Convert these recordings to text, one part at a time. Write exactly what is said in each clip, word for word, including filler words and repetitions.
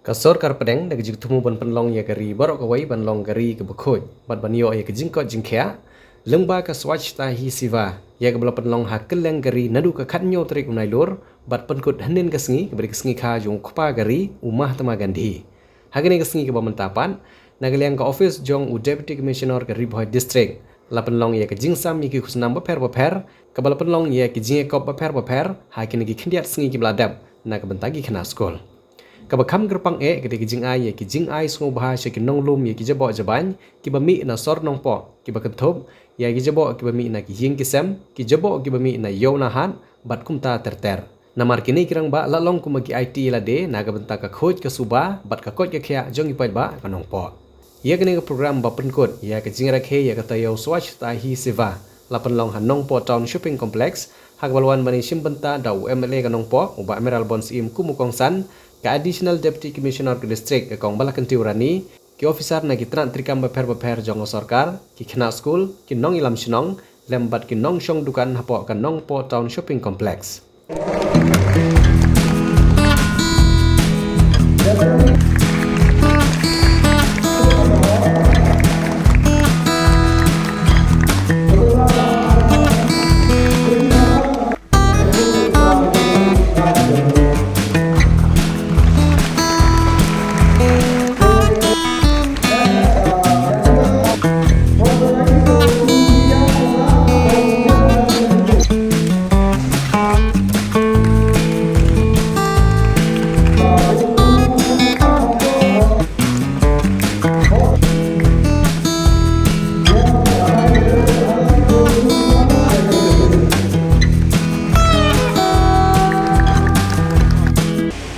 Ka sorkar pdeng da ka jingthmu ban pynlong ïa ka ri baroh kawei ban long ka ri kaba khuid bad ban ïoh ïa ka jingkoit jingkhiah, lyngba ka Swachhata Hi Seva, ïa kaba la pynlong ha kylleng ka ri naduh ka khathynñiew tarik u Nailur bad pynkut hynnin ka sngi, kaba dei ka sngi kha jong u kpa ka ri, u Mahatma Gandhi. Ha kane ka sngi kaba mynta pat, na ka liang ka ophis jong u Deputy Commissioner ka Ri Bhoi District la pynlong ïa ka jingsam ïa ki khusnam bapher bapher, kaba la pynlong ïa ki jingïakop bapher bapher ha kine ki khyndiat sngi kiba la dep na ka bynta ki khynnah skul. Kaba kham kyrpang eh ka dei ka jingai ïa ki jingai sngewbha sha ki nonglum ïa ki jaboh jabain kiba mih na sor Nongpoh, kiba kynthup ïa ki jaboh kiba mih na ki ïing ki sem, ki jaboh kiba mih na ïew na hat bad kumta ter ter. Namar kine ki rangbah la long kumba ki aiti ïa lade na ka bynta ka khuid ka suba bad ka koit ka khiah jong ki paidbah ka Nongpoh. Ïa kane ka program ba pynkut ïa ka jingrakhe ïa ka taïew Swachhata Hi Seva la pynlong ha Nongpoh Town Shopping Complex, ha kaba la wan ban ïashim bynta da u M L A ka Nongpoh, u Bah Mayralborn Syiem kum u kongsan, ka Additional Deputy Commissioner ka District, ka Kong Balakhynti Rani, ki officer na ki tnat treikam bapher bapher jong ka sorkar, ki khynnah skul, ki nongïalam shnong, lem bad ki nongshong dukan hapoh ka Nongpoh Town Shopping Complex.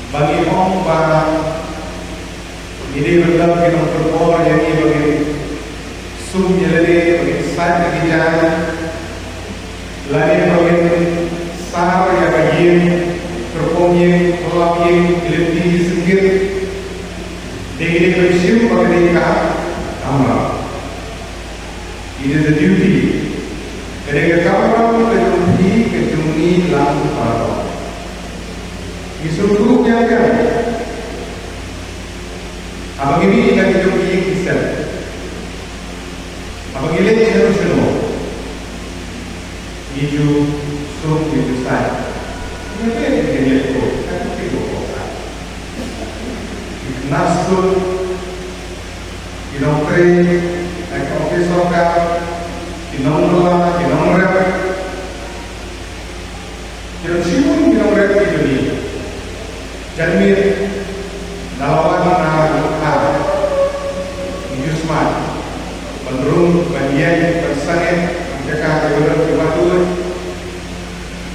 Ba ngi ong ba ngi dei ban long ki nongpynbor ïa ngi, ba ngin sum ïa lade, ba ngin sait ïa ki jaiñ, lane ba ngin sar ïa ka ïing, kyrpong ïing, pynlap ïing, ki lynti ki syngkit. Dei ngi dei ban shim ba ka dei ka kamram. It is a duty. Ka dei ka kamram ka jong phi, ka jong ngi lang baroh. Ngi sngewthuh biang biang haba ngi mih na ki jong ki ïing ki sem, haba ngi leit shano shano, ngi ju sum, ngi ju sait. Ngi leit, ngi leit ko, ka jong ki ko ko sait. Ki khynnah skul, ki nongtrei ha ki ophis sorkar, ki nongbylla, ki nongrep. Ki don shibun ki nongrep ki jong ngi. Janmiet da la wan na ka kha, ngi ju smat ban rung, ban ïeng, ban sangeh ha ki jaka kiba don kiba tuid.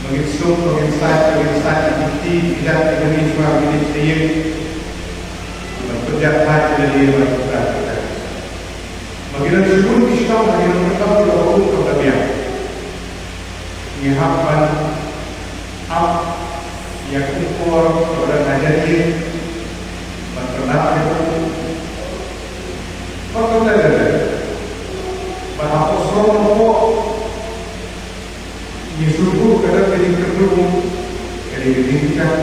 Ba ngin suk, ba ngin sait, ba ngin sait ïa ki kti ki jait kiba ngi shu ïa ki kti. Ban pynjah thait ïa lade, ban pynjah thait. Ba ngi don shibun ki shnong ha ki nongkyndong kiba um kam da biang. Ngi hap ban ap ïa ka por kaba don ha jari ban pyndah ïa ka um. Ban pyndah ïa ka um. Ban hap sngewthuh. Ngi sngewthuh ka don ka jingkyrduh, ka dei ka jingkyrshan.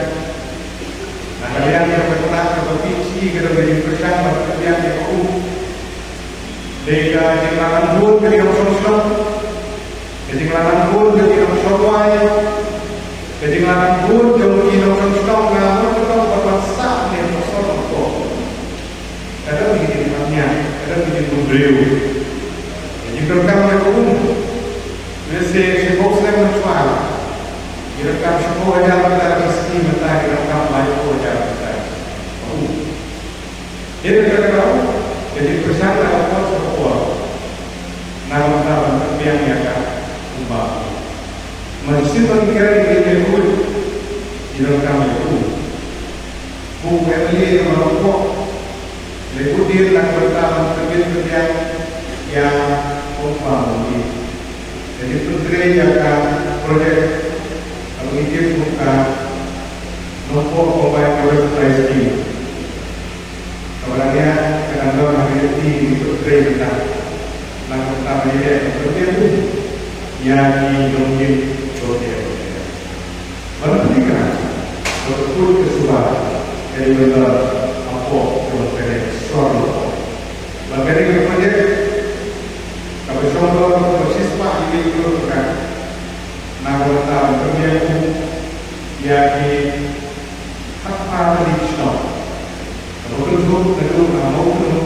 Na ka liang kaba kynthah kaba phi shi ka don ka jingkyrshan bad ka liang kaba um. Dei ka jinglangan bun ka jingshong shnong. Ka jinglangan bun ka jingshong wai. Ka jinglangan bun ka jingshong shnong, ka jingshong shnong bad ban sah ne ka song ko. Ka don ki jingpynïap, ka don ki jingpynbriew. Ka jingdonkam ïa ka um. Lehse shiphew snem mynshuwa ngi donkam shiphew hajar bynta, ka sngi mynta ngi donkam laiphew hajar bynta. Ka um. Dei ka daw ka jingpyrshang na ka por sha ka por. Na ka bynta ban pynbiang ïa ka um ba. Mynsiem ba ngi kren ïa ka um, ngi donkam ïa ka um. Bun ki MLA ba la poi, la poi dien na ka bynta ban pynbiang pynbiang ïa ka um ba ngi. Ka jingpyntrei ïa ka project kaba ngi tip kum ka Nongpoh Combined Water Supply Scheme. Kaba la ngiah ka dang don ha ka lynti jingpyntrei mynta. Na ka bynta ban ïaleh ban pynbiang ïa ki nongïing jong ki. Ban pynbiang ka, ban pynbiang ka suba, ka dei ban don hapoh Jong kane ka sor. Ba kane ka project kaba shong dor kaba shispah ïa ki klur ka, na ka bynta ban pynbiang ïa ki khatphra tylli ki shnong. Kaba kynthup naduh na Mawkynwm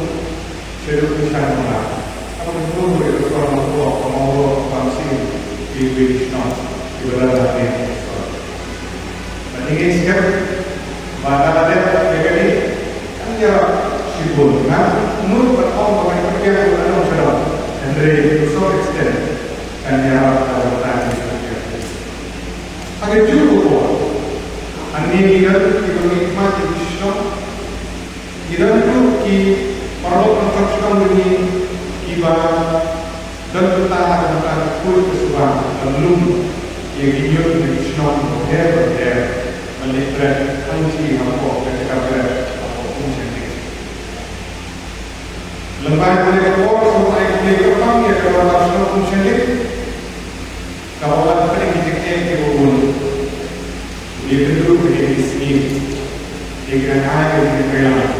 shaduh Kyrshan Nonglang. Kaba kynthup ïa ka sor Nongpoh, ka Mawroh, ka Bamsing, kiwei ki shnong kiba don ha kane ka sor. Bad ngi ngeit skhem ba lada dep ïa kane, kan ïarap shibun. Ngam nud ban ong ba kan pynbiang ïa ka shnong sha dong, hynrei to some extent kan ïarap ka bynta ka jingpynbiang. Ha kajuh ka por, hangne ngi don kiba mihkhmat ïa ki shnong, ngi don ruh ki paralok construction ngi kiba don bynta ha ka bynta ka khuid ka suba ban lum ïa ki ñiut na ki shnong bapher bapher ban leit bret hangne hapoh ka jaka bret hapoh Umshynrip. Lymbai kane ka por, sngewbha ai khublei kyrpang ïa ka dorbar shnong Umshynrip. Kaba wan pynïaid ki jingeh kiba bun. Ïa kynduh ïa ki sngi, ïa ki rangai, ïa ki rangai.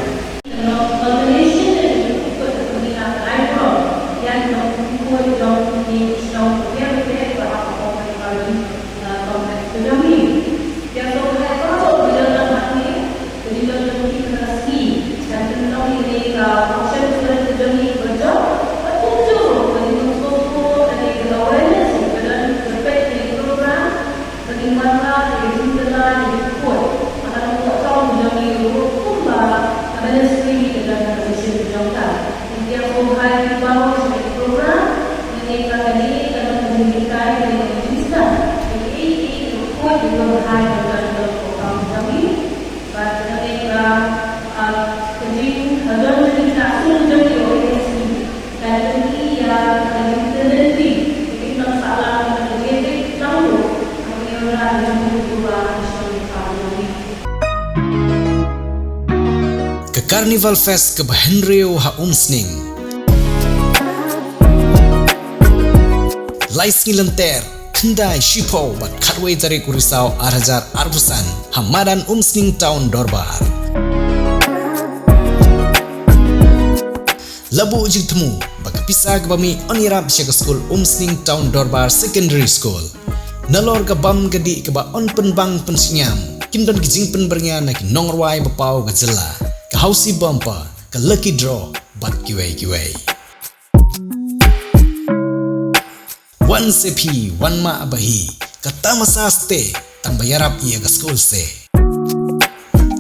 Bad kane ka, ah, ka jing, ah, don ka jingkynasur jong ki organisation. Ka jong ki ïa ka jingtynti, ka jingtang sahlang ka jingtang ruh. Ka jingtang ka jingtang ruh ka jingtang ruh. Ka Carnival Fest kaba hynriew ha Umsning. Lai sngi lynter, khyndai, shiphew bad khatwei tarik u Risaw ar hajar arphew san ha madan Umsning Town Dorbar. La buh jingthmu ba ka pisa kaba mih yn ïarap sha ka skul Umsning Town Dorbar Secondary School. Nalor ka bam ka dih kaba yn pynbang pynshngaiñ, kin don ki jingpynbyrngia na ki nongrwai ba paw ka jylla, ka Housie Bumper, ka Lucky Draw bad kiwei kiwei. Wan se phi, wan mah ba hi, ka tamasa ste, tang ba ïarap ïa ka skul se.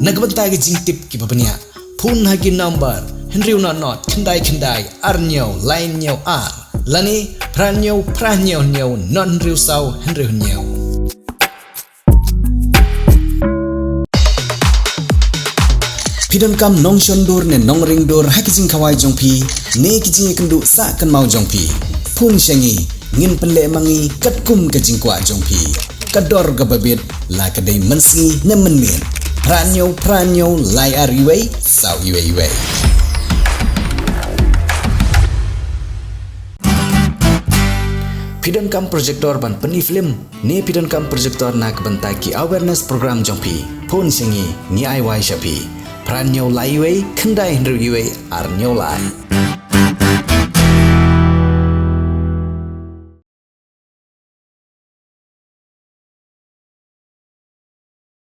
Na ka bynta ki jingtip kiba bniah, phone ha ki number hynriew nod nod khyndai khyndai ar hynñiew lai hynñiew ar, lane phra hynñiew phra hynñiew hynñiew nod hynriew saw hynriew hynñiew. Phi donkam nongshon dur ne nongring dur ha ki jingkhawai jong phi ne ki jingïakynduh sah kynmaw jong phi? Phone sha ngi, ngin pynleh ma ngi katkum ka jingkwah jong phi. Ka dor kaba bit, la ka dei mynsngi ne mynmiet. Phra hynñiew phra hynñiew lai ar iwei saw iwei iwei. Phi donkam projector ban pyni film? Ne phi donkam projector na ka bynta ki awareness program jong phi? Phone sha ngi, ngi ai wai sha phi. Phra hynñiew lai iwei khyndai hynriew iwei ar hynñiew lai.